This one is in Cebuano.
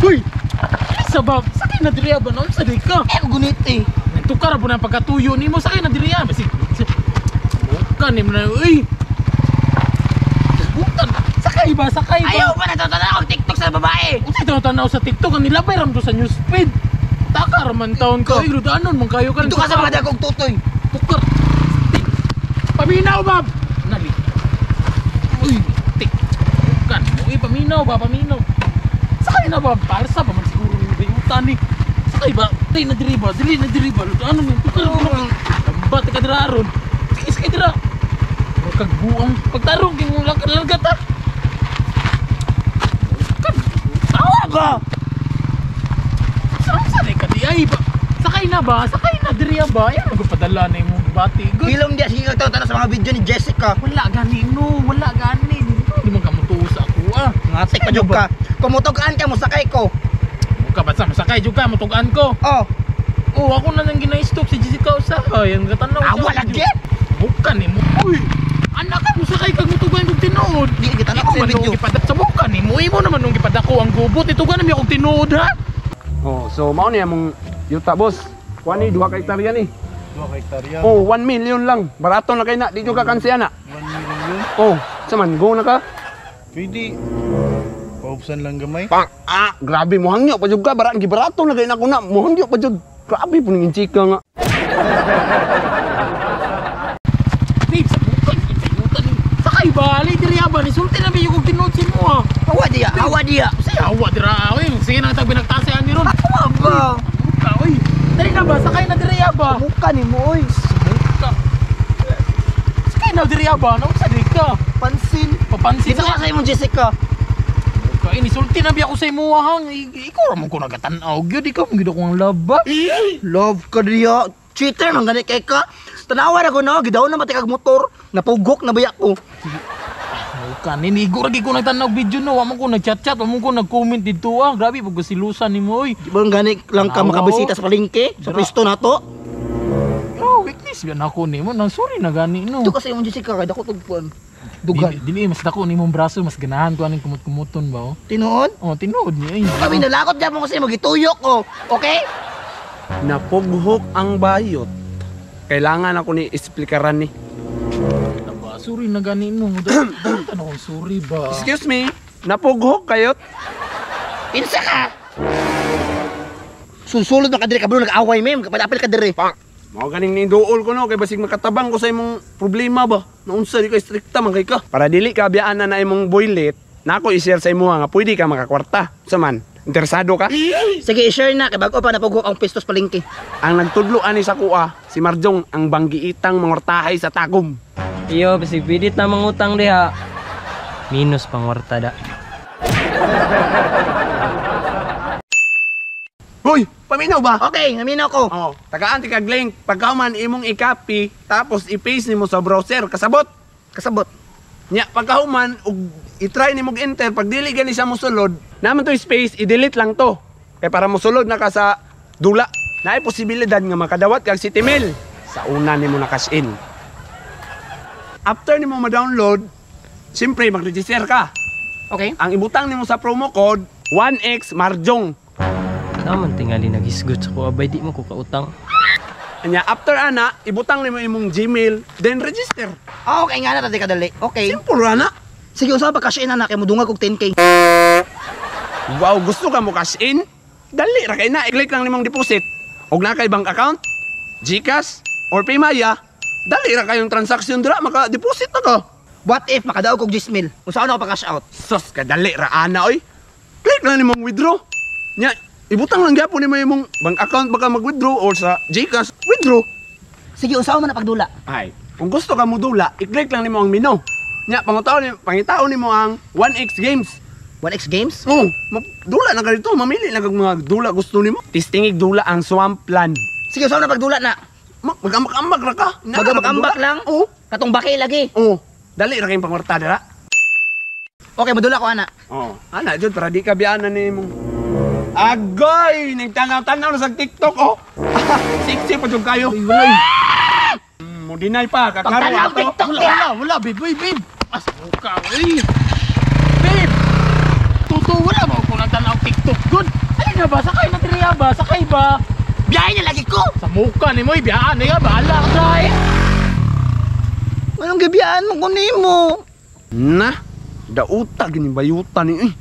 Uy! Sa ba? Sakay na diri ba noon sa di ka? Eh, gunit eh. Nagtukar po na pagkatuyo nimo sakay na diri ba si. Bukan ni mo na uy. Bukan. Sakay ba? Sakay ba? Ayaw ba natutanaw og TikTok sa babae? Unsay tanaw sa TikTok ang nilabay ram to sa newsfeed. Taka ra man taon ka. Uy, rudanon man kayo kan. Dito ka sa mga dagog tutoy. Tukar. Paminaw ba? Nali. Uy, tik. Bukan. Uy, paminaw ba? Paminaw. Sakay na ba? Palsa ba man siguro ni bayutan ni. Sakay ba? Dili na diri ba? Dili na diri ba? Ano man tukar ko na. Lambat ka dira aron. Sige, sakay dira. Kag buang pagtarong kay mo lang larga ta. Kan. Tawa ba? Saan sa ka di ay ba? Sakay na ba? Sakay na diri ba? Ayan magpadala na imong bati. Good. Hilom diya sige kag tanaw sa mga video ni Jessica. Wala gani no, wala gani. Di man ka mutuo sa ako ah. Ngatik pa jud ka. Kumutugaan ka mosakay ko. Muka basta masakay jud ka mutugaan ko. Oh, Oh, ako na nang gina-stalk si Jessica usahay. Ang katanaw ah, wala gyud. Bukan ni mo. Uy, anak ka musakay kag mutugan kog tinuod. Di kita na ko sa video. Sa bukan ni mo, imo naman nung gipadako ang gubot. Itugan na mi akong tinuod ha. Oh, so mao ni among yuta boss. Kuan ni 2 ka hektarya ni. 2 ka hektarya. Oh, 1 million lang. Barato na kay na, di jud ka kansiya na. 1 million. Oh, sa man go na ka. Pwede. Paupsan lang gamay. Pang ah, grabe mo hangyo pa jud ka, baraan gibarato na kay na ko na. Mo hangyo pa jud. Grabe po ning chika nga. Babe, sa bukan yuta ni. Sakay ba? Ali diri ba ni sulti na biyo kog tinuod si mo ah. Hawa diya, hawa diya. Sige, awa dira oy. Sige na tag binagtasian ni ron. Hawa ba? Buka oy. Dali na ba? Sakay na diri ba? Muka ni mo oy. Buka. Sakay na diri ba? Naunsa di ka? Pansin. Papansin Dito ka sa imong Jessica. Buka ini sulti na biya ko sa imo hang. Ikaw ra man ko nagatan-aw gyud, ikaw man gyud ako ang love ba? Love ka diya. Cheater man gani kay ka. Tanawa ra ko no, gidaw na matikag motor, napugok na baya ko. Buka ni nigo ra gyud ko nagtan-aw video no, wa man ko nag-chat-chat, wa man ko nag-comment didto ah. Grabe pag silusan nimo oy. Di ba gani lang ka Tanawa, makabisita oh. sa palengke, sa Dira. pwesto nato. Oh, weakness yan ako nimo. Nang sorry na gani no. Dito ka sa imong Jessica kay dako tugpon. Dugan. Dili, dili mas dako nimong braso, mas ganahan ko aning kumot-kumuton ba oh. Tinuod? Oh, tinuod ni ay. Kami nalakot diyan mo kasi magituyok ko. Okay? Napughok ang bayot. Kailangan ako ni esplikaran ni. Ba, sorry na gani mo. Dapat akong sorry ba. Excuse me, napughok kayot? Pinsa ka. Susulod na ka diri kabalo nag-away mem, kapadapil ka diri. Pang. Mao ganing ni duol ko no kay basig makatabang ko sa imong problema ba. Naunsa di ka strikta man kay ka. Para dili ka biyaan na imong boylet, nako i-share sa imuha nga pwede ka makakwarta. Sa man, interesado ka? Sige, i-share na kay bago pa napughok ang pwesto sa palengke. Ang nagtudlo ani sa kuha, si Marjong ang banggiitang mangortahay sa Tagum. Iyo, basig pidit na mangutang diha. Minus pangwarta da. Hoy, paminaw ba? Okay, naminaw ko. Oh, tagaan ti kag link pagkauman imong i-copy tapos i-paste nimo sa browser kasabot. Kasabot. Nya pagkahuman ug i-try nimo enter pag dili gani siya mosulod, naman to space i-delete lang to. Kay para mosulod na ka sa dula. Naay posibilidad nga makadawat kag City Mail sa una nimo na cash in. After nimo ma-download, siyempre mag-register ka. Okay. Ang ibutang nimo sa promo code 1x Marjong. Naman tingali nagisgot sa ko abay di mo ko kautang. Anya after ana, ibutang nimo imong Gmail, then register. Ah, okay nga na tadi kadali. Okay. Simple ra na. Sige, unsa pa cash in na kay modungag og 10K. Wow, gusto ka mo cash in? Dali ra kay na, i-click lang nimong deposit. Og na kay bank account, GCash, or Paymaya, dali ra kayong transaction dira maka-deposit na ka. What if makadaog og 10,000? Unsa na ako pa cash out? Sus, kadali ra ana oy. Click lang nimong withdraw. Nya, ibutang lang gyapon nimo imong bank account baka mag-withdraw or sa GCash, withdraw. Sige, unsa man na pagdula? Ay, kung gusto ka mo dula, i-click lang nimo ang menu. Nya, pangitaon nimo ang 1x Games. 1x Games? Oh, dula na ka dito, mamili na kag mga dula gusto nimo. Tistingig dula ang Swampland. Sige, unsa man na pagdula na? Mag-ambak-ambak ra ka. Mag-ambak-ambak lang? Oo. Katong baki lagi. Oo. Dali ra kayong pangwarta dira. Okay, modula ko ana. Oo. Ana jud para di ka biyaanan nimo. Agoy, nagtanaw-tanaw na sa TikTok oh. Sexy pa jud kayo. Ay, wala. Mo deny pa kakaro Pagtanaw ato. TikTok Wala, diha. wala, wala, babe, babe, babe. As buka, oy. Babe. Totoo wala mo ko nagtanaw TikTok good. Sakay ba? Sakay ba? Biyahe na lagi ko. Sa muka ni mo, ibiyaan ni ka, bahala ka dai. Anong gibiyaan mo ko nimo? Na, dauta gini bayutan ni. Eh.